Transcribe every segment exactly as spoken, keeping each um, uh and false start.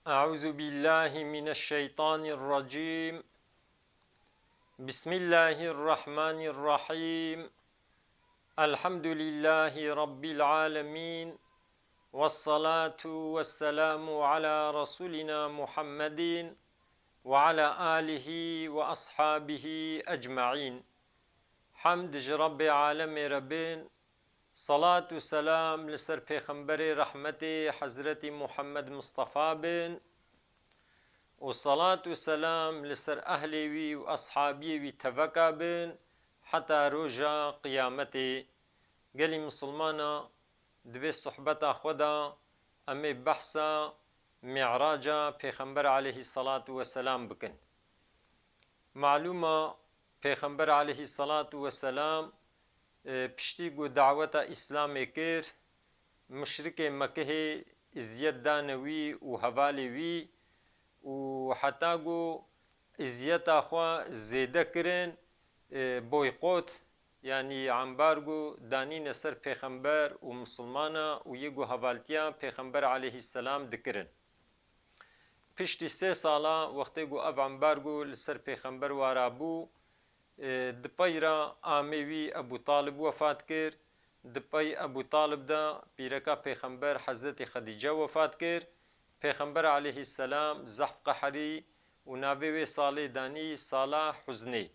أعوذ بالله من الشيطان الرجيم. بسم الله الرحمن الرحيم. الحمد لله رب العالمين. والصلاة والسلام على رسولنا محمد وعلى آله وأصحابه أجمعين. Hemd ji Rebbê alemê re bin, salat û selam li ser Pêxemberê rehmetê Hezretî Muhammed Mistefa bin û salat û selam li ser ehlê wî û eshabiyê wî teveka bin heta roja qiyametê. Gelî misilmana, di vê sohbeta xwe de em ê behsa Mi'raca Pêxember aleyhisselatu vesselam bikin. Malûma Pêxember aleyhisselatu vesselam, e, piştî ku daweta Îslamê kir, muşrikê Mekihê îziyet dane wî û hevalê wî û heta ku îziyeta xwe zêde kirin, e, boykot, yanî ambargo danîne ser Pêxember û misilmana û yê ku hevaltiya Pêxember aleyhisselam dikirin. Piştî sê sala wextê ku ev ambargo li ser Pêxember wara bû, e, di pey re amê wî Ebû Talib wefat kir. Di pey Ebû Talib de pîreka Pêxember Hezretî Xedîce wefat kir. Pêxember aleyhisselam zehf qeherî û navê wê salê danî sala huznê.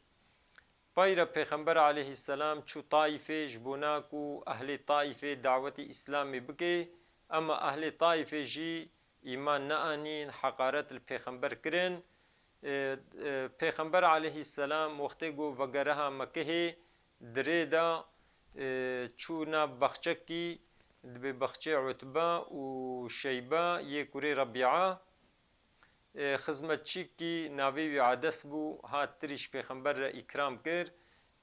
Pey re Pêxember aleyhisselam çû Taîfê, ji bona ku ehlê Taîfê dawetî Îslamê bike, ema ehlê Taîfê jî îman neanîn, heqaret li Pêxember kirin. E, e, Pêxember aleyhisselam wextê ku vegeriha Mekihê, di rê de, e, çû nav baxçekî, dibê baxçê Utbe û Şeybe yê kurê Rebîa. E, xizmetçîkî navê wî Ades bû, hat tirî ji Pêxember re îkram kir.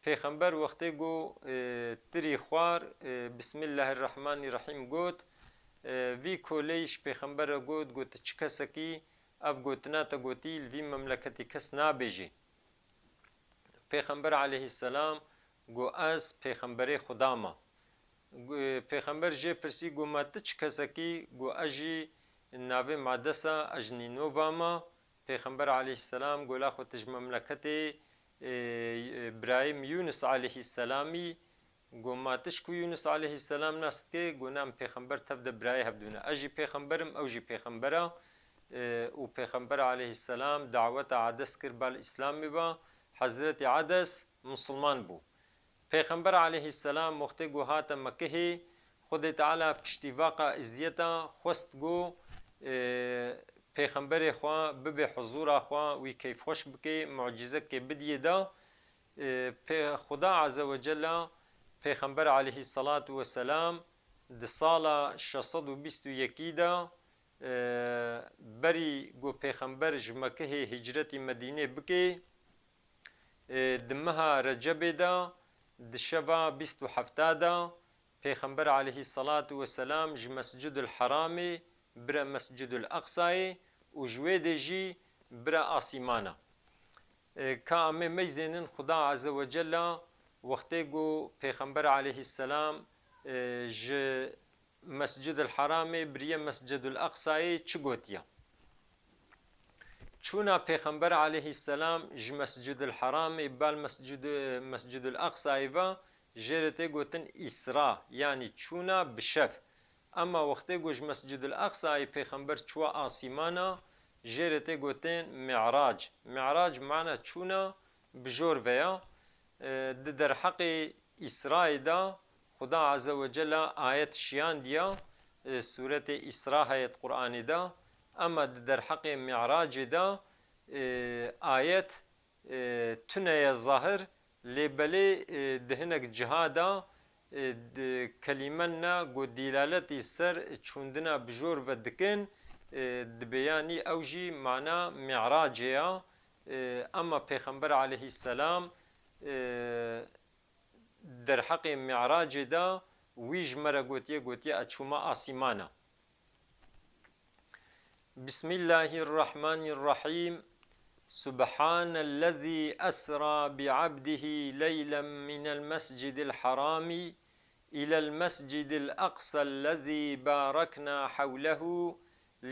Pêxember wextê ku, e, tirî xwar, e, Bismillahirrahmanirrahîm got, e, vî koleyî ji Pêxember re got, got, "Tu çi kesekî? Ev gotina te gotî li vî memleketî kes nabêjê." Pêxember aleyhisselam got, "Ez Pêxemberê Xuda me." Gu-, Pêxember jê pirsî, got, "Ma tu çi kesekî?" Got, "Ez jî navê me Ades e, ez ji Nînova me." Pêxember aleyhisselam got, "La xwe tu ji memleketê, e, e, birayê min Yûnis aleyhisselamî." Got, "Ma tu ji ku Yûnis aleyhisselam nas dikê?" Got, "Na, em pêxember tev de birayê hev dibûne. Ez jî pêxember im, ew jî pêxember e." E, û Pêxember aleyhisselam daweta Ades kir bal Îslamê ve. Hezretî Ades misilman bû. Pêxember aleyhisselam wextê ku hate Mekihê, Xwedê Teala piştî vaqa îziyeta xwest ku, e, Pêxemberê xwe bibe huzûra xwe, wî keyfxweş bike, mucîzekê bidiyê de. E, pê-, Xuda Azze ve Celle Pêxember aleyhisselatu vesselam di sala şeş sed û bîst û yekî de, e, berî ku Pêxember ji Mekihê hicretî Medînê bike, e, di meha Recebê de, di şeva bîst û hefta de, Pêxember aleyhisselatu vesselam ji Mescidul Heramê bire Mescidul Aqsayê û ji wê dê jî bire asîmana. E, ka em ê meyzênin Xuda Azze ve Celle wextê ku Pêxember aleyhisselam, e, ji Mescidul Heramê biriye Mescidul Aqsayê çi gotiye? Çûna Pêxember aleyhisselam ji Mescidul Heramê bal Mescid-, Mescidul Aqsayê ve jê re tê gotin Îsra, yanî çûna bi şev. Ema wextê ku ji Mescidul Aqsayê Pêxember çûwa asîmana, jê re tê gotin Mi'rac. Mi'rac mana çûna bi jor ve ya. E, di derheqê Îsrayê de Xuda Azze ve Celle ayet şiyandiya, e, sûretê Îsra heye di Qur'anê de, ema di derheqê Mi'racê de, e, ayet, e, tune ye zahir, lê belê, e, di hinek ciha de, e, di kelîmen ne ku dîlaletî ser çûndina bi jor ve dikin, e, dibe yanî ew jî mana Mi'racê ya. E, ema Pêxember aleyhisselam, e, derheqê Mi'racê de wî ji me re gotiye, gotiye, "Ez çûme asîmana." Bismillahirrahmanirrahîm. سبحان الذي أسرى بعبده ليلا من المسجد الحرام إلى المسجد الأقصى الذي باركنا حوله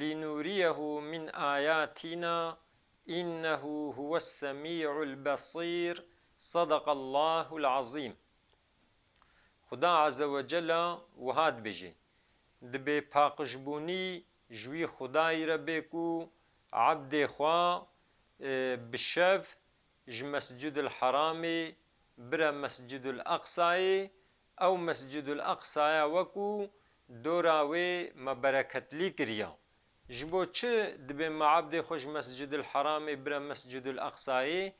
لنريه من آياتنا إنه هو السميع البصير. صدق الله العظيم. Xuda Azze ve Celle wiha dibêje, dibê paqijbûnî ji wî Xudayî re bê ku ebdê xwe, e, bi şev ji Mescidil Heramê bire Mescidil Aqsayê, ew Mescidil Aqsaya we ku dora wê me bereketlî kiriya. Ji bo çi dibê me ebdê xwe ji Mescidil Heramê bire Mescidil Aqsayê?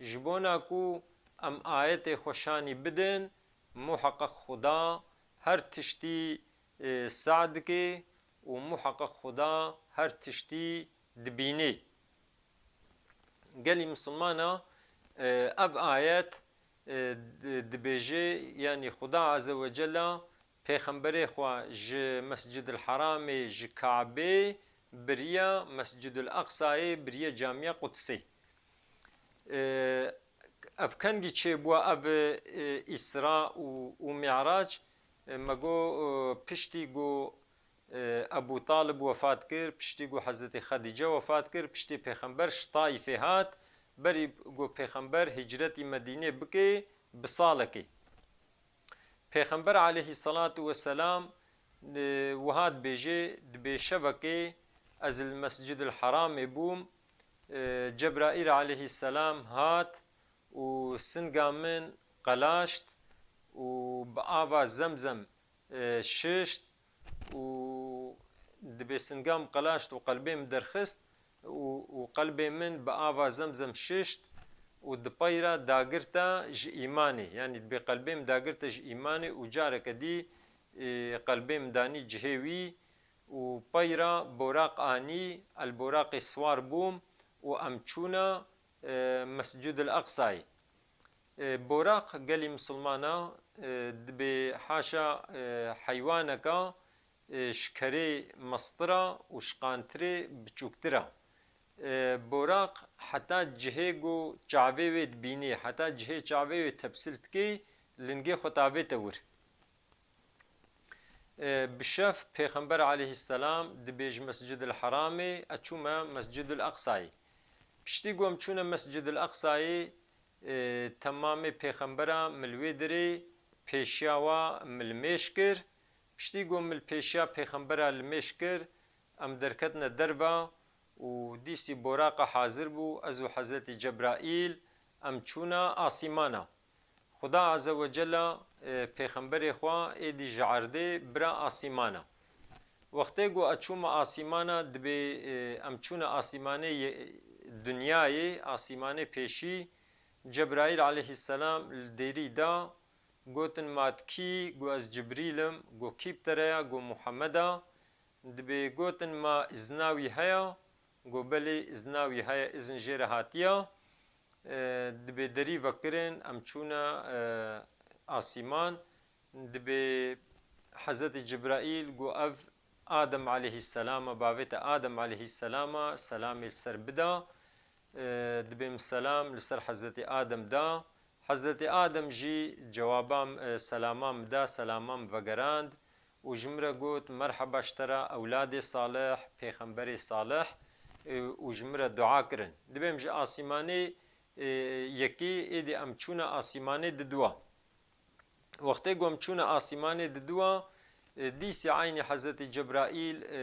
Ji bona ku em ayetê xwe şanî bidin, muheqeq Xuda her tiştî, e, seh dike û muheqeq Xuda her tiştî dibînê. Gelî misilmana, e, ev ayet, e, di-, dibêje, yanî Xuda Azze ve Celle pêxemberê xwe ji Mescidil Heramê, ji Kabê biriye Mescidil Aqsayê, biriye Camiya Qudsê. E, ev kengî çêbûye ev, e, Îsra û, û Mi'rac? E, me got, e, piştî ku, e, Ebû Talib wefat kir, piştî ku Hezretî Xedîce wefat kir, piştî Pêxember ji Taîfê hat, berî ku Pêxember hicretî Medînê bike bi salekê. Pêxember aleyhisselatu vesselam, e, wiha dibêje, dibê şevekê ez li Mescidil Heramê bûm, e, Cebraîl aleyhisselam hat û singa min qelaşt û bi ava Zemzem, e, şişt û dibê singa min qelaşt û qelbê min derxist û, û qelbê min bi ava Zemzem şişt û di pey re dagirte ji îmanê. Yanî dibê qelbê min dagirte ji îmanê û careke dî, e, qelbê min danî cihê wî û pey re Boraq anî, el Boraqê siwar bûm û em çûne, e, Mescûdil Eqsayê. E, Boraq gelî misilmana, e, dibê haşa, e, heywaneka, e, ji kerê mestira û ji qantirê biçûktir a. E, Boraq heta cihê ku çavê wê dibînî, heta cihê çavê wê tepsil dikî, lingê xwe tavête wir. E, bi şev Pêxember aleyhisselam dibê ji Mescîdil Heramê ez çûme Mescîdil Eqsayê. Piştî ku em çûne Mescîdil Eqsayê, e, temamê Pêxembera min li wê derê pêşiya wa min li mêj kir. Piştî ku min li pêşiya Pêxembera li mêj kir, em derketine derve û dîsî Boraqa hazir bû, ez û Hezretî Cebraîl em çûne asîmana. Xuda Azze ve Celle, e, Pêxemberê xwe êdî ji erdê bira asîmana. Wextê ku ez çûme asîmana, dibê, e, em çûne asîmanê ye-, dinyayê, asîmanê pêşî, Cebraîl aleyhisselam li dêrî da, gotin, "Ma tu kî?" Got, "Ez Cibrîl im." Got, "Kî bi te re ya?" Got, "Muhammed a." Dibê gotin, "Ma îzna wî heye?" Got, "Belê, îzna wî heye, îzin jê re hatiye." E, dibê derî vekirin, em çûne, e, asîman. Dibê Hezretî Cibraîl got, "Ev Adem aleyhisselam e, bavê te Adem aleyhisselam e, selamê li ser bida." E, dibê min selam li ser Hezretî Adem da. Hezretî Adem jî cewaba, e, selama min da, selama min vegerand û ji min re got, "Merheba ji te re, ewladê salih, pêxemberê salih", e, û ji min re dua kirin. Dibê min ji asîmanê, e, yekê êdî em çûne asîmanê diduwa. Wextê ku em çûne asîmanê diduwa, e, dîsî eynî Hezretî Cebraîl, e,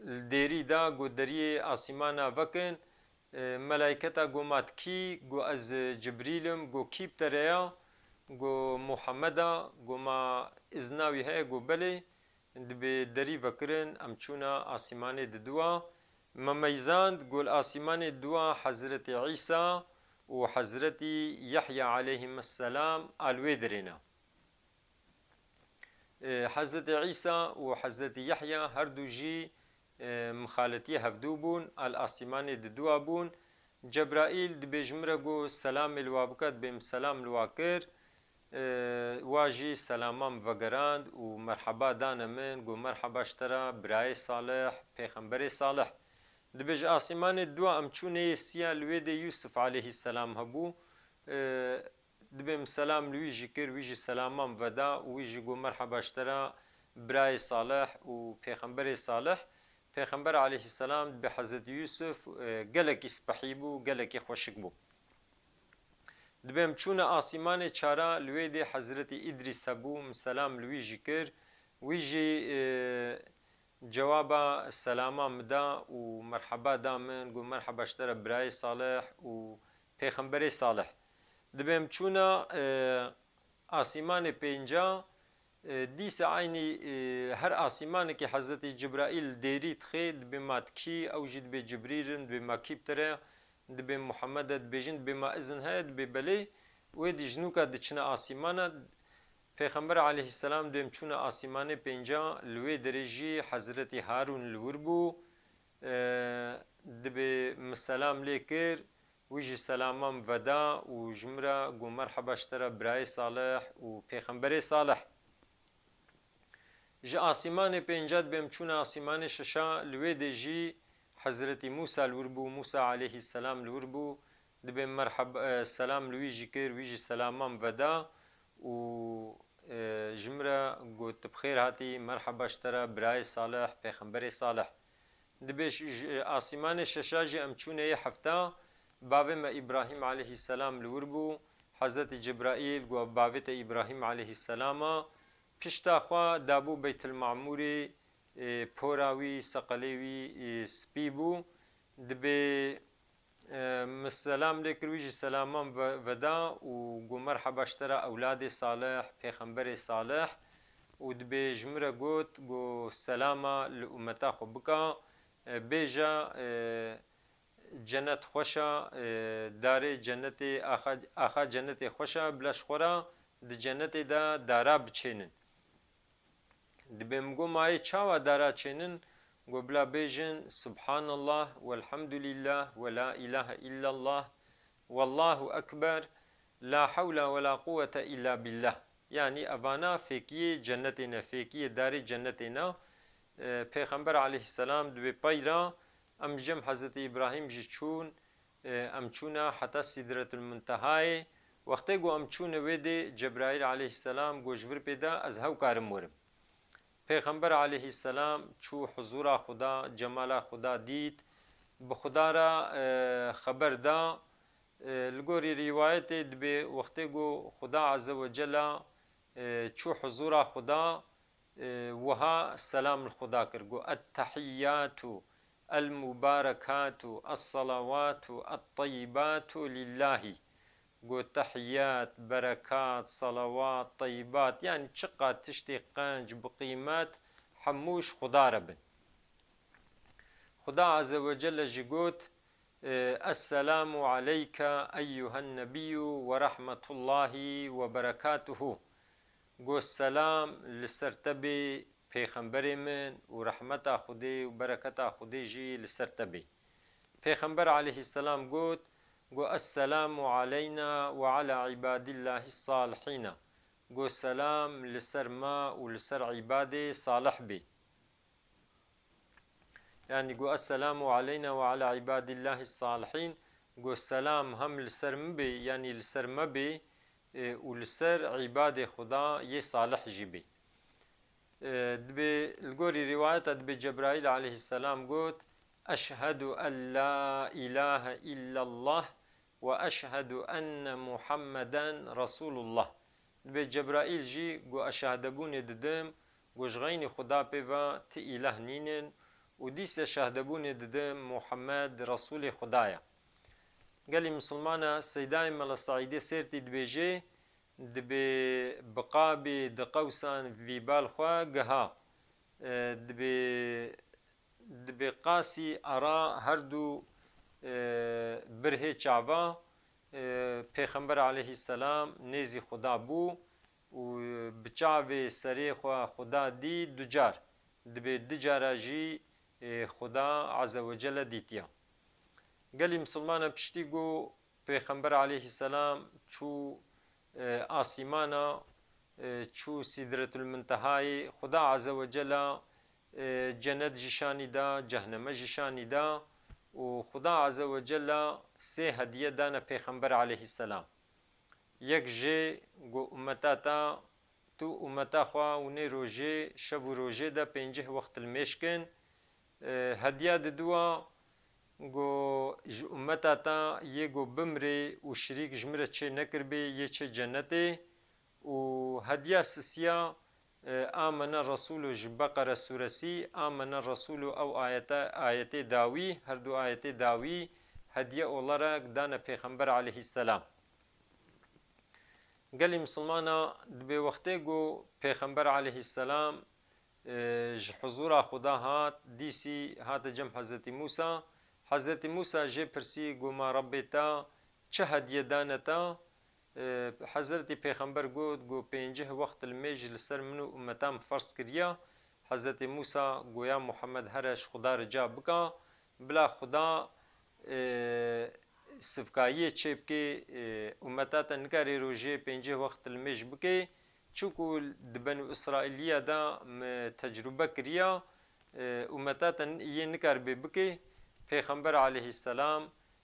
li dêrî da, got, "Deriyê asîmana vekin." E, melayketa got, "Ma tu kî?" Got, "Ez Cibrîl im." Got, "Kî bi te re ya?" Got, "Muhammed a." Got, "Ma îzna wî heye?" Got, "Belê." Dibê derî vekirin, em çûne asîmanê diduwa. Me meyzand, got, "Li asîmanê diduwa Hezretî Îsa û Hezretî Yehya aleyhimesselam a li wê derê ne." E, Hezretî Îsa û Hezretî Yehya her du jî, e, mixaletiyê hevdû bûn, a li asîmanê diduwa bûn. Cebraîl dibê ji min re got, "Selamê li wa bike." Dibê min selam li wa kir. E, wa jî selama min vegerand û merheba dane min, got, "Merheba ji te re, birayê salih, pêxemberê salih." Dibê ji asîmanê diduwa em çûne yê siya li wê dê Yûsif aleyhisselam hebû. E, Dibê min selam li wî jî kir, wî jî selama min veda û wî jî got, "Merheba ji te re, birayê salih û pêxemberê salih." Pêxember aleyhisselam dibê Hezretî Yûsif, e, gelekî spehî bû, gelekî xweşik bû. Dibê em çûne asîmanê çara, li wê dê Hezretî Îdrîs hebû, min selam li wî jî kir. Wî jî, e, cewaba selama min da û merheba da min, got, "Merheba ji te re birayê salih û pêxemberê salih." Dibê em çûne, e, asîmanê pênca, e, dîsa eynî, e, her asîmanekî Hezretî Cibraîl dêrî dixê, dibê ma tu kî, ew jî dibê Cibrîl in, dibê ma kî bi te re, dibê Muhammed e, dibêjin, dibê ma izin heye, dibê belê, wê dî ji nûka diçine asîmana. Pêxember aleyhisselam dibê em çûne asîmanê pênca, li wê derê jî Hezretî Harûn li wir bû, e, dibê min selam lê kir, wî jî selama min veda û ji min re got, "Merheba ji te re birayê salih û pêxemberê salih." Ji asîmanê pênca dibê em çûne asîmanê şeşa, li wê dê jî Hezretî Mûsa li wir bû, Mûsa aleyhisselam li wir bû, dibê merheb-, e, selam li wî jî kir, wî jî selama min veda û, e, ji min re got, "Tu bi xêr hatî, merheba ji te re birayê salih, pêxemberê salih." Dibê ji, ji asîmanê şeşa jî em çûne yê hefta, bavê me Îbrahîm aleyhisselam li wir bû, Hezretî Cibraîl got, "Bavê te Îbrahîm aleyhisselam a." Pişta xwe dabû Beytil Mamûrê, e, pora wî, seqelê wî, e, spî bû. Dibê, e, min selam lê kir, wî jî selaman ve-, veda û got, "Merheba ji te re ewladê salih, pêxemberê salih." Û dibê ji min re got, got, "Selama li ummeta xwe bika, e, bêje, e, cenet xweş a, e, darê cenetê, axa, axa cenetê xweş a, bila ji xwe re di cenetê de dara biçênin." Dibê min got, "Ma yê çawa dara çênin?" Got, "Bila bêjin, Subhanallah, welhamdulillah, ve la ilahe illallah, wallahu ekber, la hewle ve la quwwete illa billah." Yanî evana fêkiyê cennetê ne, fêkiyê darê cennetê ne. E, Pêxember aleyhisselam dibê peyra, em cem Hezretî Îbrahîm jî çûn, e, em çûne heta Sîdretul Muntehayê. Wextê ku em çûne wê dê, Cebraîl aleyhisselam got, "Ji vir pê de ez hew karim werim." Pêxember aleyhisselam çû huzûra Xuda, cemala Xuda dît, bi Xuda re, e, xeber da. E, li gorî rîwayetê dibê wextê ku Xuda Azze ve Cella, e, çû huzûra Xuda, e, wiha selam li Xuda kir. Got, "Ettehiyyatu, el-mubarekatu, es-salawatu, et-teyyibatu lillahi." Got, "Tehiyyat, berekat, salawat, teyyibat, yanî çiqas tiştê qenc, bi qîmet, hemû ji Xuda re bin." Xuda Azze ve Celle jî got, e, "Esselamu aleyke eyyuhen nebiyyu ve rahmetullahi ve berekatuhu." Got, "Selam li ser te bê, pêxemberê min, û rehmeta Xwedê û bereketa Xwedê jî li ser te bê." Pêxember aleyhisselam got, got, "Esselamu aleyna ve ala ibadillahi salihina." Got, "Selam li ser me û li ser îbadê salih bê." Yanî got, "Esselamu aleyna ve ala ibadillahi salihin." Got, "Selam hem li ser min bê, yanî li ser me bê, e, û li ser îbadê Xuda yê salih jî bê." E, dibê, li gorî rîwayeta dibê Cebraîl aleyhisselam got, "Eşhedû en la ilahe illallah ve eşhedû enne Muhammeden Resulullah." Dibê Cebraîl jî got, "Ez şehdebûnê didim, got ji xeynî Xuda pê ve ti îlah nînin û dîse şehdebûnê didim Muhammed Resûlê Xuda ye." Gelî misilmana Seydayê Mela Seîdê Sêrtî dibêjê, dibê bi qabî di qewsan vîbal xwe giha, e, dibê, dibê qasî ara her du, e, birhê çava, e, Pêxember aleyhisselam nêzî Xuda bû û bi çavê serê xwe Xuda dî du car, dibê du cara jî, e, Xuda Azze ve Celle dîtiya. Gelî misilmana piştî ku Pêxember aleyhisselam çû, e, asîmana, e, çû Sîdretul Muntehayê, Xuda Azze ve Cella, e, cenet jî şanî da, cehneme jî şanî da û Xuda Azze ve Cella sê hediye dane Pêxember aleyhisselam. Yek jê got, "Ummeta ta, tu ummeta xwe û nê rojê, şev û rojê de pêncih wext dilmêş kin." E, hediya diduwa, go ji ummeta te yê go bimrê û şirîk ji min re çê nekiribê, yê çê cennetê. Û hediya sisiya, e, Amene Resûlu ji Beqere sûresî, Amene Resûlu ew ayete, ayetê dawî, her du ayetê dawî hediye olarak dane Pêxember aleyhisselam. Gelî misilmana dibê wextê ku Pêxember aleyhisselam, e, ji huzûra Xuda hat, dîsî hate cem Hezretî Mûsa. Hezretî Mûsa jê pirsî, got, ma Rebbê te çi hediye dane te? E, Hezretî Pêxember got, got, pêncih wext limêj li ser min û ummeta min ferz kiriya. Hezretî Mûsa got, ya Muhammed, here ji Xuda rica bika, bila Xuda, e, sivkayiyê çê bike, e, ummeta te nikarê rojê pêncih wext limêj bike, çiku di Benû Îsraîliya de me tecrube kiriya, e, ummeta te yê nikaribe bike. Pêxember aleyhisselam,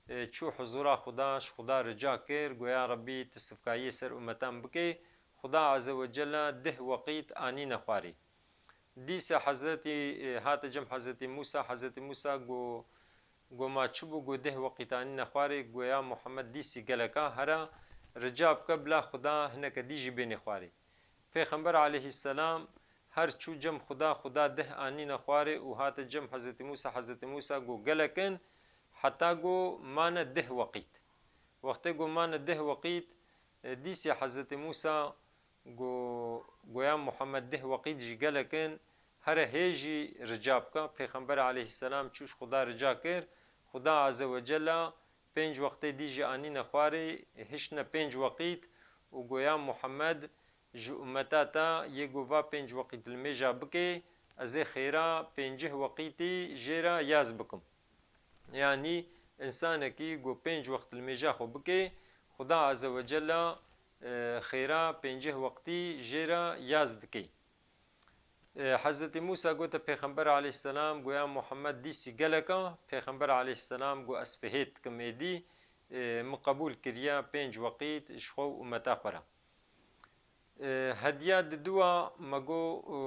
e, çû huzûra Xuda, ji Xuda rica kir, got, ya Rebbî, tu sivkayiyê ser ummeta min bike. Xuda Azze ve Celle dih weqît anîne xwarê. Dîsa Hezretî, e, hate cem Hezretî Mûsa, Hezretî Mûsa got, got, ma çi bû? Got, deh weqît anîne xwarê. Got, ya Muhammed, dîsî geleka here, rica bike bila Xuda hineke dî jî bênê xwarê. Pêxember aleyhisselam her çû cem Xuda, Xuda deh anîne xwarê û hate cem Hezretî Mûsa, Hezretî Mûsa got, gelek in, heta got mane deh weqît. Wextê got mane deh weqît, e, dîsî Hezretî Mûsa got, got, ya Muhammed, deh weqît jî gelek in, here hê jî rica bike. Pêxember aleyhisselam çû ji Xuda rica kir, Xuda Azze ve Celle pênc wextê dî jî anîne xwarê, hiştine pênc weqît û got, ya Muhammed, ji ummeta te yê got va pênc weqît limêja bike, ez ê xêra pêncih weqîtî jê re yaz bikim. Yanî, însanekî ku pênc wext limêja xwe bike, Xuda Azze ve Celle, e, xêra pêncih weqtî jê re yaz dike. E, Hezretî Mûsa gote Pêxember aleyhisselam, got, ya Muhammed, dîsî gelek a? Pêxember aleyhisselam got, ez fihêt dikim êdî, e, min qebûl kiriye pênc weqît ji xwe û ummeta xwe re. E, hediya diduwa me got, e,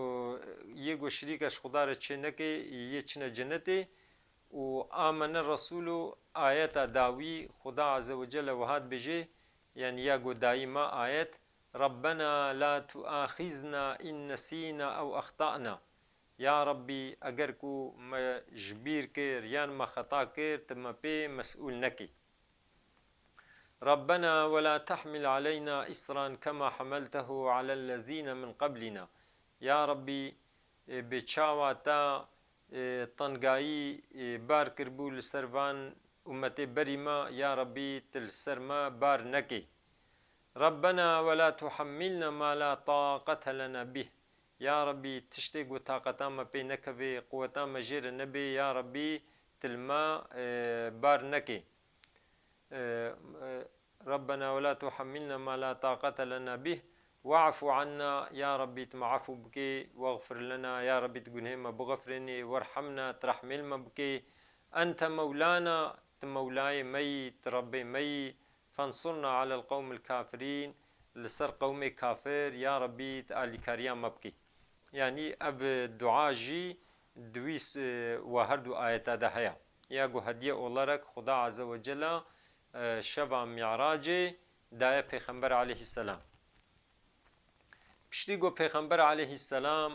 yê got şirîke ji Xuda re çê neke, yê çine cenetê. Û amene Resûlu ayeta dawî Xuda Azze ve Celle wiha dibêje, yanî ya got dayî me ayet, Rabbena la tuaxizna in nesîna ew exta'na. Ya Rebbî, eger ku me ji bîr kir yan me xeta kir, tu me pê mesûl nekî. Rabbena ve la tahmil aleyna isran kema hamaltehu alellezîne min qablîna. Ya Rebbî, e, bi çawa te, e, tengayî, e, bar kiribû li ser van ummetê berî me, ya Rebbî, tu li ser me bar nekê. Rabbena ve la tuhammilna ma la taqete lena bih. Ya Rebbî, tiştê ku taqeta me pê nekevê, quweta me jê re nebê, ya Rebbî, tu li me, e, bar nekê. E, e, Rabbena ve la tuhammilna ma la taqete lena bih, ve'fu anna, ya Rebbî, tu me efû bikê, veğfir lena, ya Rebbî, tu gunhê me bixefirênî, verhamna, tu rehmê li me bikê, ente mewlana, tu mewlayê me yî, tu Rebbê me yî, Fensurna alel qewmil kafirîn, li ser qewmê kafir, ya Rebbî, tu alîkariya me bikî. Yanî ev dua jî di wî s-, wa her du ayeta de heye. Ya ku hediye olarak Xuda Azze ve Celle, e, şeva Mi'racê daye Pêxember aleyhisselam. Piştî ku Pêxember aleyhisselam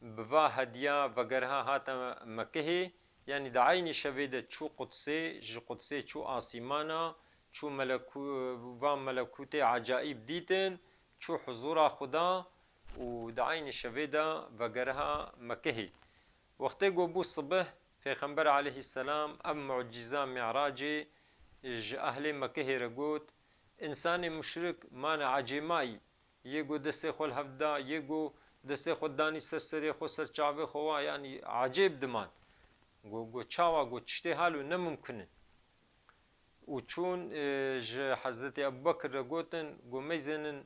bi va hediya vegeriha hate Mekehê, yanî di eynî şevê de çû Qudsê, ji Qudsê çû asîmana, çû melekû-, van melekûtê ecaîb dîtin, çû huzûra Xuda û di eynî şevê de vegeriha Mekehê. Wextê ku bû sibih, Pêxember aleyhisselam ev mucîza Mi'racê ji ehlê Mekehê re got, însanê muşrik mane ecêmayî, yê ku destê xwe li hev da, yê ku destê xwe danî ser serê xwe, ser çavê xwe wa, yanî ecêb diman. Got, got, çawa, got, tiştê halo ne mimkun in. Û çûn, e, ji Hezretî Ebubekir re gotin, got, meyzênin,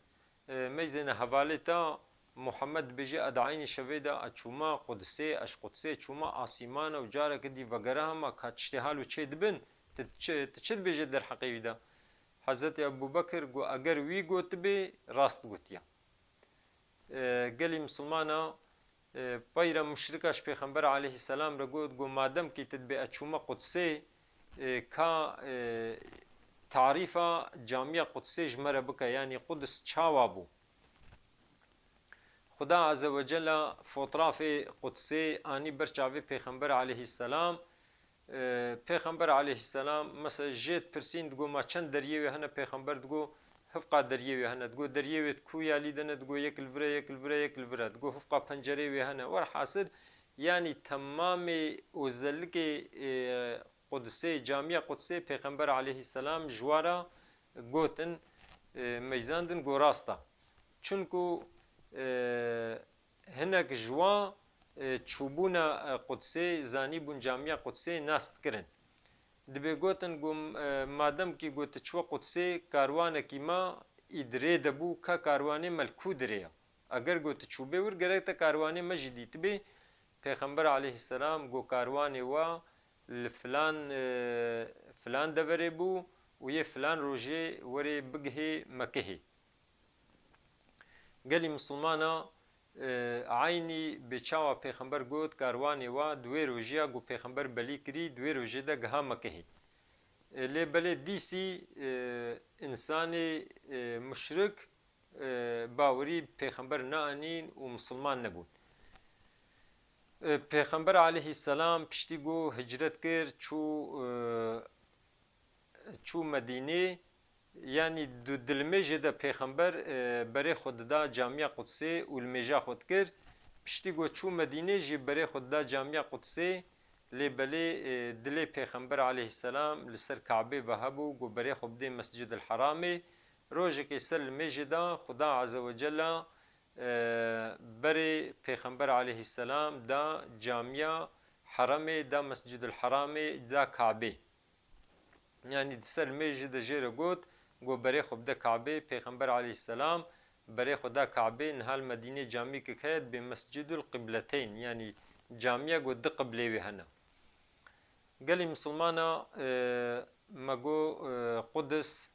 e, meyzêne hevalê te, Muhammed dibêje, ez di eynî şevê de ez çûma Qudsê, ez ji Qudsê çûma asîmana û careke dî vegeriha me, ka tiştê halo çê dibin, tu çi, tu çi dibêje derheqê wî de? Hezretî Ebubekir got, eger wî gotibê, rast gotiya. E, gelî misilmana, E, peyra muşrika ji Pêxember aleyhisselam re got, got, madem kî tu dibê ez çûme Qudsê, e, ka, e, tarîfa camiya Qudsê ji me re bike, yanî Quds çawa bû? Xuda Azze ve Cella fotrafê Qudsê anî ber çavê Pêxember aleyhisselam. E, Pêxember aleyhisselam, mesela, jê dipirsîn, digo, ma çend deriyê wê hene? Pêxember digo, hifqa deriyê wê hene. Digo, deriyê wê di kû yalî de ne? Digo, yek li vir e, yek li vir e, yek li vir e. Digo, hifqa pencereyê wê hene. Werhasil, yanî temamê ozellikê, e, Qudsê, camiya Qudsê Pêxember aleyhisselam ji wa re gotin, e, meyzandin, got, rast e. Çunku, e, hinek ji wan, e, çûbûna, e, Qudsê, zanîbûn camiya Qudsê nas dikirin. Dibê gotin, got, e, madem kî, got, tu çûwe Qudsê, karwanekî me î di rê de bû, ka karwanê me li kû dirê ye? Eger, got, tu çûbê wir, gerek te karwanê me jî dîtibê. Pêxember aleyhisselam got, karwanê we li filan, e, filan deverê bû û yê filan rojê werê bigihê Mekihê. Gelî misilmana, e, eynî bê çawa Pêxember got, karwanê we di wê rojê ya ku Pêxember belî kirî, di wê rojê de giha Mekihê. E, lê belê dîsî, e, însanê, e, muşrik, e, bawerî bi Pêxember neanîn û misilman nebûn. E, Pêxember aleyhisselam piştî ku hicret kir, çû, e, çû Medînê, yanî du dilmêjê de Pêxember, e, berê xwe dida camiya Qudsê û limêja xwe dikir. Piştî ku çû Medînê jî berê xwe dida camiya Qudsê, lê belê, e, dilê Pêxember aleyhisselam li ser Kabê ve hebû, ku berê xwe bidê Mescidil Heramê. Rojekê ser limêjê de Xuda Azze ve Cella, e, berê Pêxember aleyhisselam da camiya Heremê, da Mescidil Heramê, da Kabê. Yanî di ser limêjê de jê re got, got, berê xwe bide Kabê, Pêxember aleyhisselam berê xwe da Kabê, niha li Medînê camîkek heye, dibê Mescidul Qibleteyn, yanî camiya got di qiblê wê hene. Gelî misilmana, e, me got, e, Qudus,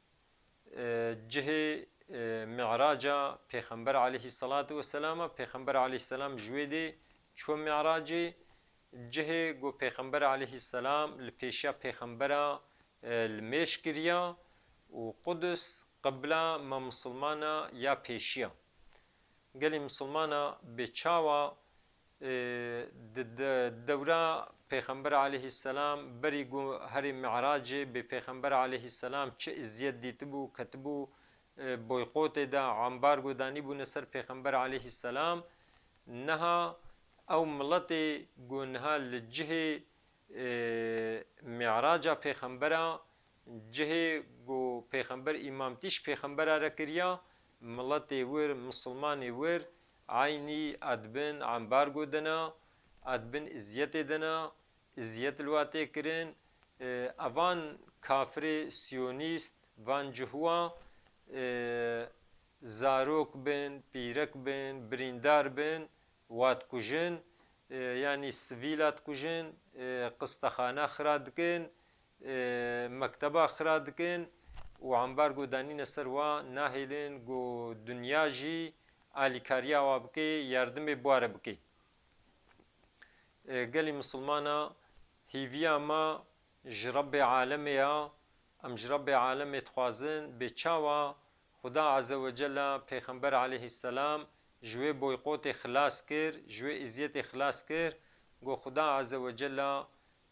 e, cihê, e, Mi'raca Pêxember aleyhisselatu vesselam e, Pêxember aleyhisselam ji wê dê çû Mi'racê, cihê ku Pêxember aleyhisselam li pêşiya Pêxembera, e, li mêj kiriya û Qudus qibla me misilmana ya pêşiya. Gelî misilmana bê çawa, e, di, di dewra Pêxember aleyhisselam berî ku herê Mi'racê bê Pêxember aleyhisselam çi eziyet dîtibû, ketibû, e, boykotê de, ambargo danîbûne ser Pêxember aleyhisselam. Niha ew miletê ku niha li cihê, e, Mi'raca Pêxembera, cihê ku Pêxember îmamtî ji Pêxembera re kiriya, miletê wir, misilmanê wir, eynî a di bin ambargo de ne, a di bin eziyetê de ne, eziyet li wa tê kirin. E, evan kafirê siyonîst, van cihuwa, e, zarok bin, pîrek bin, birîndar bin, wa dikujin, e, yanî sivîla dikujin, e, qistexana xira dikin, e, mekteba xira dikin û ambargo danîne ser wa, nahêlin ku dinya jî alîkariya wa bike, yardimê bi wa re bike. E, gelî misilmana, hîviya me ji Rebbê alemê ya, em ji Rebbê alemê dixwazin, bê çawa Xuda Azze ve Cella Pêxember aleyhisselam ji wê boykotê xilas kir, ji wê eziyetê xilas kir, got Xuda Azze ve Cella,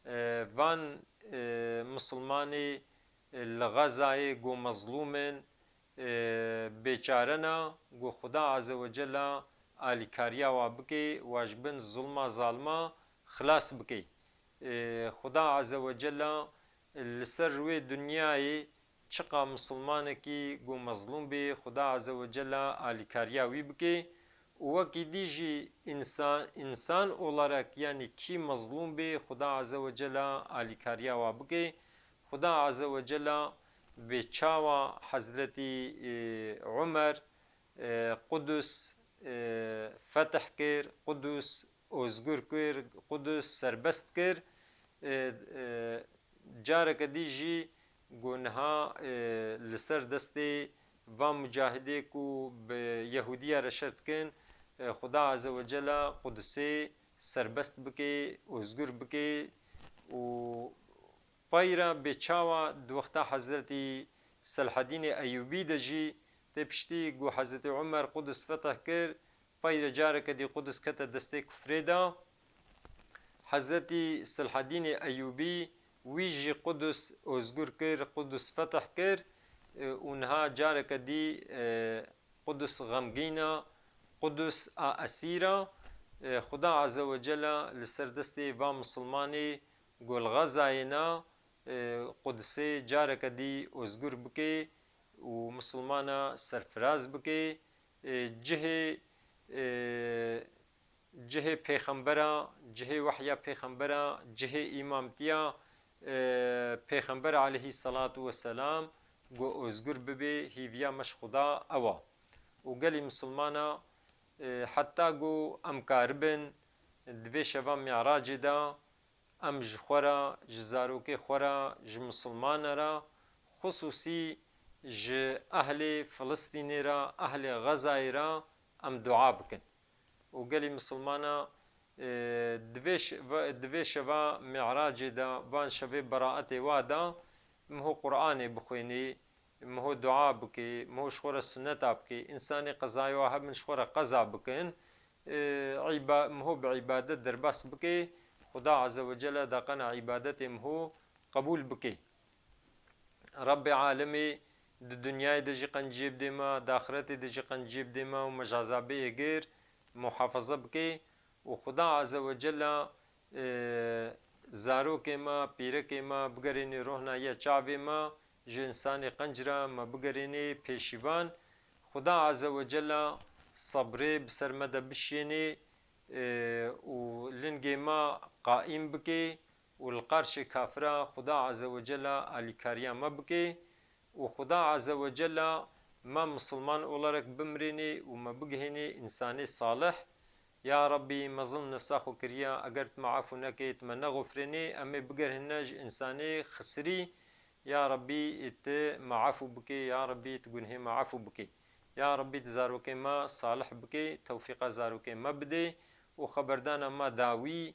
e, van, e, misilmanê, e, li Xezayê got mezlûm in, e, bêçare ne, got Xuda Azze ve Cella alîkariya wa bike, wa ji bin zulma zalima xilas bike. E, Xuda Azze ve Cella li ser rûyê dinyayê çiqa misilmanekî ku mezlûm bê, Xuda Azze ve Cella alîkariya wî bike û wekî dî jî însan, însan olarak, yanî kî mezlûm bê, Xuda Azze ve Cella alîkariya wa bike. Xuda Azze ve Cella bê çawa Hezretî, e, Umer, e, Qudus, e, fetih kir, Qudus ozgur kir, Qudus serbest kir. E, e, careke dî jî got niha, e, li ser destê van mucahidê ku bi Yehûdiya re şer dikin, e, Xuda Azze ve Celle Qudusê serbest bike, ozgur bike û peyra bê çawa di wexta Hezretî Selhedînê Eyûbî de jî tê piştî ku Hezretî Umer Qudus fetih kir, peyre careke dî Qudus kete destê kufrê de. Hezretî Selhedînê Eyûbî wî jî Qudus ozgur kir, Qudus fetih kir, e, û niha careke dî, e, Qudus xemgîn e, Qudus a esîr e. E, Xuda Azze ve Celle li ser destê va misilmanê ku li Xezayê ne, e, Qudusê careke dî ozgur bike û misilmana serfiraz bike. E, cihê, e, cihê pêxembera, cihê wehya pêxembera, cihê îmamtiya, e, pêxember aleyhî selatu weselam ku ozgur bibe, hîviya me ji Xuda ew a. Û gelî misilmana, e, heta ku em karibin di vê şeva Mi'racê de, em ji xwe re, ji zarokê xwe re, ji misilmana re, xusûsî ji ehlê Filistînê re, ehlê Xezayê re em dua bikin. Û gelî misilmana, e, di vê ş-, ve-, di vê şeva Mi'racê de, van şevê beraetê wa de, miho Qur'anê bixwênî, miho dua bikê, miho ji xwe re sunneta bikê. Însanê qezayê wa hebin ji xwe re qeza bikin. E, îba-, miho bi îbadet derbas bikê. Xuda Azze ve Celle daqena îbadetê miho qebûl bikê. Rebbê alemê di dinyayê de jî qenciyê bidê me, di axiretê de jî qenciyê bidê me û me ji ezabê êgir muhafaza bikê û Xuda Azze ve Celle, e, zarokê me, pîrekê me bigerênê rohnayiya çavê me, ji însanê qenc re me bigerênê pêşîvan. Xuda Azze ve Celle sebrê bi ser me de bişiyênê, e, û lingê me qaîm bikê û li qarşê kafira Xuda Azze ve Celle alîkariya me bikê. Û Xuda Azze ve Celle me misilman olarak bimirênê û me bigihênê însanê salih. Ya Rabbî, me zilm nefsa xwe kiriya, eger tu me efû nekê, tu me nexofrênê, em ê bigerhine ji însanê xisirî. Ya Rabbî, tu me efû bikê, ya Rabbî, tu gunhê me efû bikê. Ya Rabbî, tu zarokê me salih bikê, tewfîqa zarokê me bidê û xeberdana me dawî,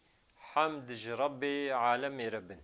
hemd ji Rebbê alemê re bin.